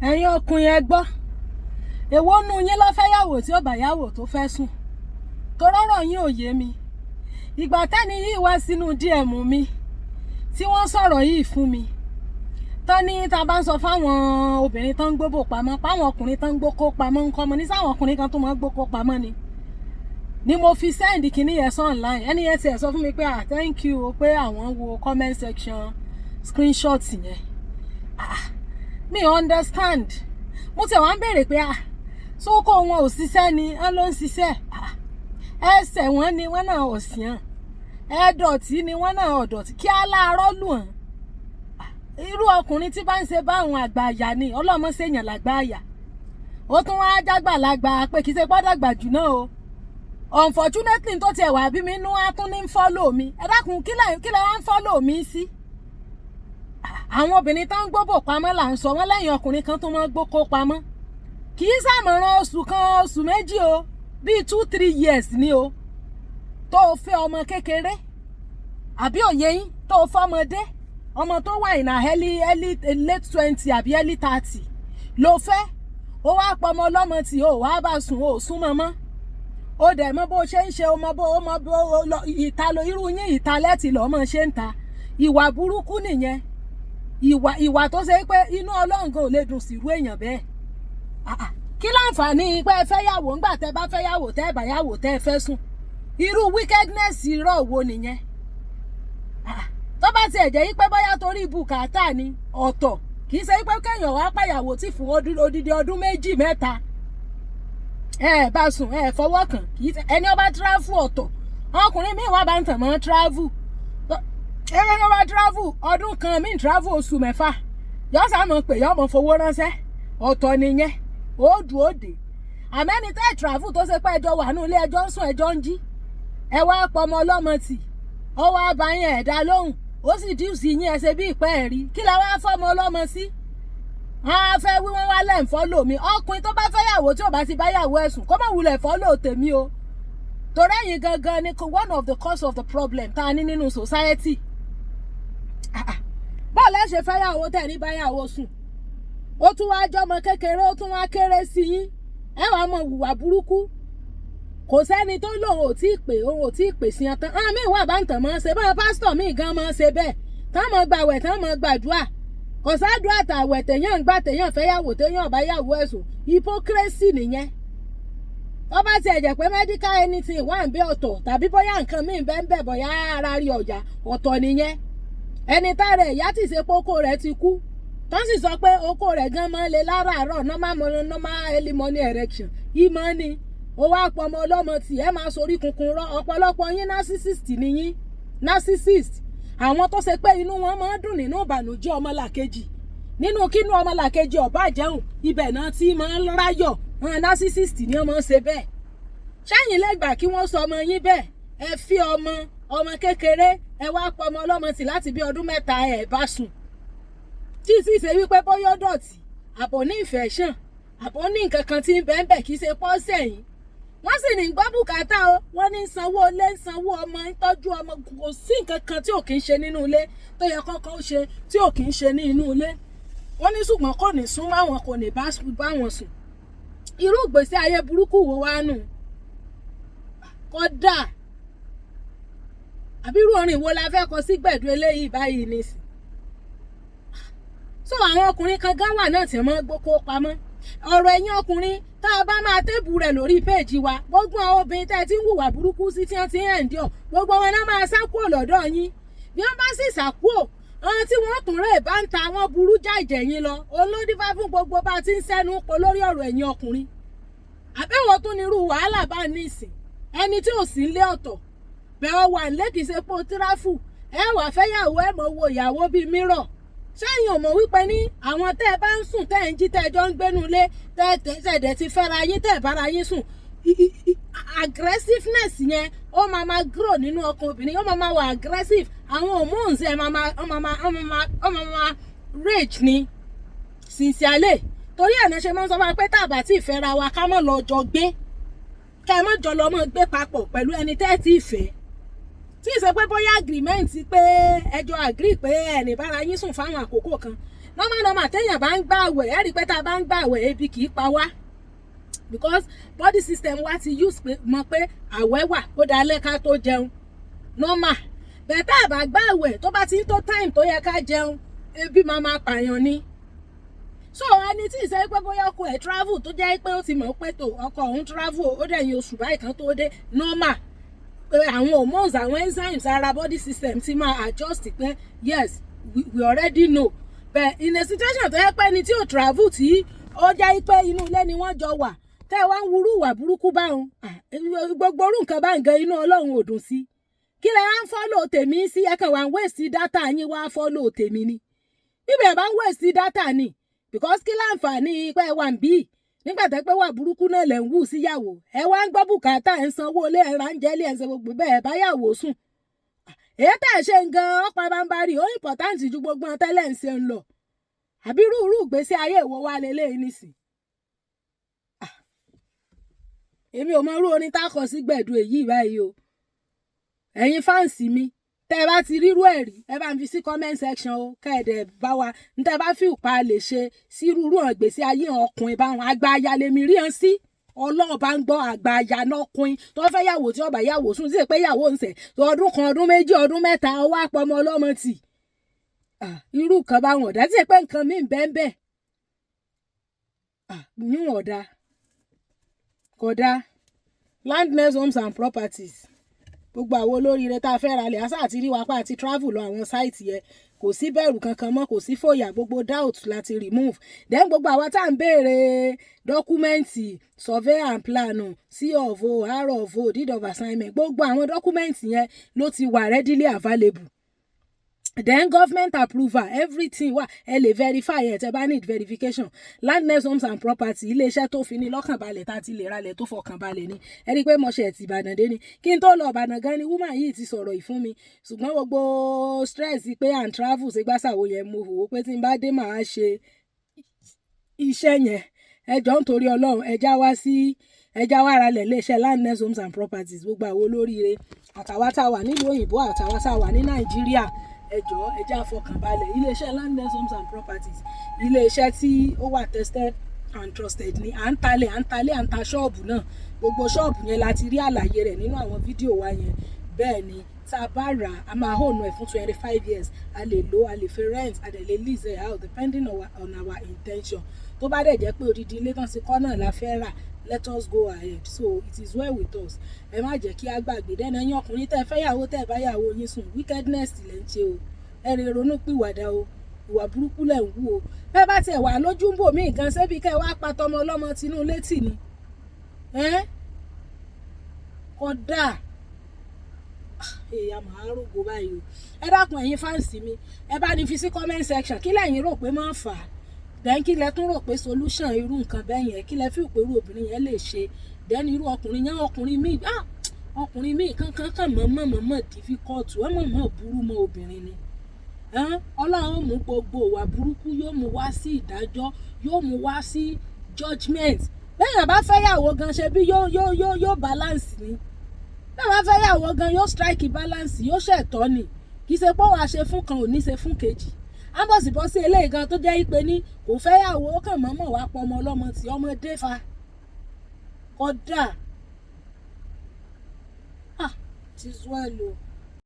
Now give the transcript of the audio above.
Ẹ̀yin ọkùnrin, ẹ gbọ́, èwo nú yín ló fẹ́ yàwó tí ó bá yàwó tó fẹ́ sùn? Torọ́rọ̀ yín ò yé mi. Ìgbà tẹ́ni yìí wá sínú DM mi tí wọ́n sọ̀rọ̀ yìí fún mi tán ní tá a bá ń sọ fáwọn obìnrin tó ń gbóbò pamọ́, páwọn ọkùnrin tó ń gbókó pamọ́ ń kọ́ mọ́ ní sáwọn ọkùnrin kan tó máa ń gbókó pamọ́ ni mo fi send kinní yẹn sọ online. Ẹni yẹn tiẹ̀ sọ fún mi pé, "Ah, thank you o," pé àwọn wo comment section screenshot yẹn. Ah, mi understand. Mo tiẹ̀ wá ń béèrè pé, ah, sóko wọn ò ṣiṣẹ́ ni? Wọ́n ló ń ṣiṣẹ́. Ah, ẹsẹ̀ wọn ni wọ́n náà ò sí hàn, ẹ̀dọ̀tí ni wọ́n náà ọ̀dọ̀tí kí á láàárọ̀ lù hàn. Irú ọkùnrin tí bá ń ṣe báwọn, àgbà àyà ni. Ọlọ́mọ ṣèyàn làgbà àyà. Ó tún wá jágbàlagbà pé kì í ṣe gbọ́dọ̀ jù náà o. Unfortunately, tó tiẹ̀ wá bí mi inú á tún ní ń follow mi. Ẹ dákun, kí lẹ wá ń follow mi sí? Àwọn obìnrin tó ń gbóbò pamọ́ là ń sọ wọ́n lẹ́yìn, ọkùnrin kan tó máa ń gbókó pamọ́. Kì í ṣàmọ̀ràn oṣù kan, oṣù 2 o, bíi 2-3 years ni o. Tó o fẹ́ ọmọ kékeré, àbí òye yín, tó o fọ́mọdé, ọmọ tó wà in her early early late 20 àbí early 30 ló fẹ́, ó wá pọ̀ ọmọ ọlọ́mọ tí ó wá bá sùn, ó sún mọ́ ó dẹ̀ mọ bó ṣe ń ṣe, ó mọ bó ó mọ bó ìta lo irú yín, ìta lẹ́tì lọ́mọ ṣe ń ta. Ìwà burúkú nìyẹn, ìwà tó ṣe pé inú Ọlọ́run gan ò lè dùn sí irú èèyàn bẹ́ẹ̀. Kí láǹfààní pé ẹ fẹ́ yàwó ńgbà tẹ́ bá fẹ́ yàwó, tẹ́ bá yàwó, tẹ́ ẹ fẹ́ sùn? Irú wickedness irọ́ wo nìyẹn? Tó bá tiẹ̀ jẹ́ pé bóyá torí bùkátà ni, ọ̀tọ̀. Kì í ṣe pé kéèyàn wá pàyàwó tí fún odidi ọdún 2, 3, ẹ bá sùn, ẹ fọwọ́ kàn. Kì í ṣe ẹni ó bá travel, ọ̀tọ̀. Ọkùnrin míì wà bá ń tàn mọ́ travel. Ẹni ó bá travel ọdún kan, míì travel oṣù 6, yọ sá mọ̀ pé yọ mọ̀ fowó ránṣẹ́, ọ̀tọ̀ nìyẹn. Ó dùn ó dé. Àmẹ́ni tẹ́ travel, tó ṣe pé ẹjọ́ wà ní ilé, ẹjọ́ ń sùn, ẹjọ́ ń jí, ẹ wá pọmọ ọlọ́mọ tì, ó wá bá yẹn ẹ̀dá lóhùn, ó sì díùsì yín, ẹ ṣe bí ìpẹ́ ẹ̀ rí. Kí la wá fọmọ ọlọ́mọ sí? Wọ́n á fẹ́ wí, wọ́n wá lẹ́ ń follow mi. Ọkùnrin tó bá fẹ́ yàwó tí ò bá ti bá yàwó ẹ̀sùn, kó má wulẹ̀ follow tèmi o, torí ẹ̀yin gangan ni one of the cause of the problem tá a ní nínú society. Báwo lẹ ṣe fẹ́ yàwó tẹ̀ ní bá yàwó sùn? Ó tún wá jọmọ kékeré, ó tún wá kéré sí yín, ẹ wàá mọ hùwà burúkú. Kò sẹ́ni tó lòun ò tí ì pè, òun ò tí ì pè sí wọn tán. Àwọn míì wà bá ń tàn mọ́ ṣe báwọn pásítọ̀ míì gan mọ́ ṣe bẹ́ẹ̀, tán mọ́ gbàwẹ̀, tán mọ́ gbàdúrà. Kò sádùá àtàwẹ̀ tèèyàn ń gbà téèyàn fẹ́ yàwó, téèyàn bá yàwó ẹ̀sùn. Hypocrisy nìyẹn. Tó bá tiẹ̀ jẹ́ pé medical anything wà ń bẹ, ọ̀tọ̀, tàbí bóyá nǹkan míì bẹ́ẹ̀ ń bẹ̀, bóyá ara rí ọ̀yà, ọ̀tọ̀ nìyẹn. Ẹni tá rẹ̀ ìyá tí ṣe pókó rẹ̀ ti kú, tó sì sọ pé okó rẹ̀ gan máa ń le láràárọ̀, normal normal early morning erection ìmọ̀ ni. Ó wá pọ̀ ọmọ ọlọ́mọ tì, ẹ máa sorí kunkun rọ. Ọ̀pọ̀lọpọ̀ yín, narcissist ni yín. Narcissist, àwọn tó ṣe pé inú wọn máa ń dùn nínú ìbànújẹ́ ọmọlàkejì, nínú kínú ọmọlàkejì ọba jẹun, ibẹ̀ náà tí máa ń ráyọ̀. Wọn narcissist ni wọ́n máa ń ṣe bẹ́ẹ̀. Ṣẹ́yìn lè gbà kí wọ́n sọ ọmọ yín bẹ́ẹ̀? Ẹ fi ọmọ ọmọ kékeré, ẹ wá pọ̀ ọmọ ọlọ́mọ tì láti bí ọdún 3, ẹ bá sùn, tí sì ṣe wípé bóyá dọ̀tí, àbò ní infection, àbò ní nǹkan kan tí ń bẹ́ẹ̀ bẹ́ẹ̀, kì í ṣe pọ́sẹ̀ yín. Wọ́n sì ní gbọ́ bùkátà o. Wọ́n ní sanwó ilé, ń sanwó ọmọ, ń tọ́jú ọmọ. Kò sí nǹkan kan tí ò kì í ṣe nínú ilé tó yẹ kọ́kọ́ ó ṣe tí ò kì í ṣe ní inú ilé. Wọ́n ní ṣùgbọ́n kò ní sún máwọn, kò ní bá wọn sùn. Irú ìgbésí ayé burúkú wo wá nù? Kódà, àbí irú orin wo la fẹ́ kọ sí gbẹ̀dú eléyìí báyìí nísìn? So àwọn ọkùnrin kan gán wà náà tí wọ́n gbókó pamọ́. Ọ̀rọ̀ ẹ̀yin ọkùnrin, tá a bá máa table rẹ̀ lórí page wa, gbogbo àwọn obìnrin tẹ́ ẹ ti ń hùwà burúkú sí, tí wọ́n ti ń endure, gbogbo wọn náà máa sá kúrò lọ́dọ̀ yín. Bí wọ́n bá sì sá kúrò, àwọn tí wọ́n tún rè bá ń ta wọn burú jáìjẹ̀ yín lọ. Olódífá fún gbogbo bá a ti ń sẹ́nu pọ̀ lórí ọ̀rọ̀ ẹ̀yin ọkùnrin. Àbẹ̀wò tún ní irú wàhálà bá ní ìsìn? Ẹni tí ò sí ń lé, ọ̀tọ̀ bẹ́ẹ̀, ọ wà nílé, kìí ṣe pé o travel, ẹ wà fẹ́yàwó, ẹ mọ̀ wo ìyàwó bíi mirror. Sẹ́yìn ò mọ̀ wípé ní àwọn tẹ́ ẹ bá ń sùn, tẹ́ ẹ ń jí, tẹ́ ẹ jọ ń gbénu ilé, tẹ́ ẹ tẹ́ ti fẹ́ra yín, tẹ́ ẹ bára yín sùn, aggressiveness yẹn, ó máa máa grow nínú ọkàn obìnrin. Ó máa máa wà aggressive. Àwọn hormones ẹ máa máa ó máa máa ó máa máa ó máa máa rage ni, sincerely. Torí ẹ̀ náà ṣe máa ń sọ fún wa pé tá a bá tí ì fẹ́ra wa, ká má lọ jọ gbé, ká ẹ má jọ lọ mọ́ gbé papọ̀ pẹ̀lú ẹni tẹ́ ẹ ti fẹ́, tí ì ṣe pé bóyá agreement pé ẹjọ́ agree pé ẹnì bára yín sùn fáwọn àkókò kan. Normal normal, téèyàn bá ń gbààwẹ̀, ẹ rí i pé tá a bá ń gbààwẹ̀, ebi kì í pa wá, because body system wa ti use pé mọ̀ pé àwẹ̀ wà, ó dalẹ́ ká tó jẹun, normal. Bẹ́ẹ̀ tá a bá gbààwẹ̀, tó bá ti ń tó time tó yẹ ká jẹun, ebi máa máa pààyàn ni. So ẹni tí ì sẹ́ pé bóyá ọkọ ẹ̀ travel, tó jẹ́ pé ó ti mọ̀ pé tó ọkọ òun travel, ó dẹ̀ yin oṣù báyìí kan tó dé, normal, pé àwọn hormones, àwọn enzymes ara, body system ti máa adjust pé yes, we already know. But in a situation tó yẹ pé ẹni tí ò travel, tí ó jẹ́ pé inú ilé ni wọ́n jọ wà, tẹ́ ẹ wá ń wúrú ìwà burúkú báwọn, gbogbo orú nǹkan bá ń gan, inú Ọlọ́run ò dùn sí. Kí lẹ á ń follow tèmi sí? Ẹ kàn wá ń waste data yín wá follow tèmi ni. Bíbẹ̀ bá ń waste data ni, because kí láǹfààní pé ẹ wà ń bí nígbà tẹ́ pé wà burúkú náà lẹ̀ ń wù síyàwó? Ẹ wá ń gbọ́ bùkátà, ẹ̀ ń sanwó ilé, ẹ̀ ra ń jẹ́ ilé, ẹ̀ ń ṣe gbogbo bẹ́ẹ̀, báyàwó sùn. Èyí tẹ̀ ṣe ń gan ọ̀pá bámbárì, ó important ju gbogbo wọn tẹ́lẹ̀ ń ṣe ń lọ. Àbí rúurú ìgbésí ayé ìwọ wa lélẹ́yìn nísìn? Èmi ò mọ irú orin tá a kọ sí gbẹ̀du èyí báyìí o. Ẹ̀yin fans mi, tẹ́ ẹ bá ti rírú ẹ̀ rí, ẹ bá ń fi sí comment section o. Kẹ́ẹ̀dẹ̀ bá wa ní tẹ́ ẹ bá fi ìpa lè ṣe sí rúurú hàn gbèsè ayé ọkùnrin báwọn. Àgbà àyà lèmi rí hàn sí, Ọlọ́run bá ń gbọ́. Àgbà àyà nọkùnrin tó fẹ́ yàwó, tí ọba yàwó sùn sí pé yàwó ń sẹ̀ ọdún 1, ọdún 2, ọdún 3, ọwọ́ àpọ̀mọ ọlọ́mọ tì. Irú kan báwọn ọ̀dà tí pé nǹkan míì bẹ́ẹ̀ bẹ́ẹ̀ yíwọ̀n ọ̀dà kódà. Landness Homes and Properties, gbogbo àwọn olóríire tá a fẹ́ ra lẹ̀, àṣà àti rí wa pa àti travel lọ àwọn site yẹn, kò sí bẹ̀rù kankan mọ́, kò sí fòyà, gbogbo doubt láti remove. Then gbogbo àwa tá à ń béèrè document, survey and plan, C of O, R of O, deed of assignment, gbogbo àwọn document yẹn ló ti wà readily available. Then government approval, everything wà, ẹ lè verify ẹ tẹ́ bá need verification. Landness Homes and Property, iléeṣẹ́ tó fi ní lọ́kàn balẹ̀, tá a ti lè ralẹ̀ tó fọkàn balẹ̀ ni. Ẹ rí i pé mo ṣe ti Ìbàdàn dé ni. Kí n tó lọ Ìbàdàn gan ni woman yìí ti sọ̀rọ̀ yìí fún mi, ṣùgbọ́n gbogbo stress pé and travel ṣe gbàsàwò yẹn, mo wò ó pé tí n bá dé, màá ṣe iṣẹ́ yẹn. Ẹ jọ̀ọ́, nítorí Ọlọ́run, ẹ já wá sí, ẹ já wá ralẹ̀ iléeṣẹ́ Landness Homes and Properties. Gbogbo àwọn olóríire, àtàwa tá a wà nílùú òyìnbó, àtàwa tá a wà ní Nàìjíríà, ẹ jọ̀ọ́, ẹ já fọkànbalẹ̀. Iléeṣẹ́ Landness Homes and Properties, iléeṣẹ́ tí ó wà tested and trusted ni. À ń talẹ̀, à ń talẹ̀, à ń ta ṣọ́ọ̀bù náà. Gbogbo ṣọ́ọ̀bù yẹn la ti rí àlàyé rẹ̀ nínú àwọn fídíò wa yẹn. Bẹ́ẹ̀ ni, tá a bá rà, a máa hold ẹ̀ fún 25 years. A lè lò, a lè fi rent, a dẹ̀ lè lease ẹ̀ out depending on our intention. Tó bá dẹ̀ jẹ́ pé odidi ilé tán ti kọ́ náà la fẹ́ rà, let us go ahead. So it is well with us. Ẹ má jẹ́ kí á gbàgbé. Dẹ́nu ẹ̀yin ọkùnrin tẹ́ ẹ fẹ́ yàwó, tẹ́ ẹ bá yàwó yín sùn, wickedness lẹ́ ń ṣe o. Ẹ rè ronú pìwàdà o. Ìwà burúkú lẹ̀ ń wú o. Bẹ́ẹ̀ bá tiẹ̀ wà lójú ń bò mí gan, ṣébi kẹ́ ẹ wá pa tọmọ ọlọ́mọ tinú létí ni kódà èèyàn máa rògbò báyìí o. Ẹ dákun, ẹ̀yin fans mi, ẹ bá ní fi sí comment section, kí lẹ̀yin rò pé máa ń fà á? Then kí lẹ tún rò pé solution irú nǹkan bẹ́ẹ̀ yẹn? Kí lẹ fi pé irú obìnrin yẹn lè ṣe? Then irú ọkùnrin yẹn, ọkùnrin míì, ah, ọkùnrin míì kankan kan mọ̀mọ́ mọ̀mọ́ difficult, wọ́n mọ̀mọ́ burú mọ́ obìnrin ni. Ọlọ́run ó mú gbogbo ìwà burúkú, yóò mú wá sí ìdájọ́, yóò mú wá sí judgement. Bẹ́ẹ̀ bá fẹ́ yàwó gan, ṣe bí yóò balance ni. Bẹ́ẹ̀ bá fẹ́ yàwó gan, yóò strike balance, yóò ṣẹ̀tọ́ ni. Kì í ṣe pé wàá ṣe fún kan, ò ní ṣe fún kejì. Ábọ̀sibọ́sí eléyìí gan tó jẹ́ ìpè ní kò fẹ́ yàwó, ó kàn mọ́mọ́ wá pọ̀ ọmọ ọlọ́mọ tí ọmọdé fa kódà. Ah, it is well o.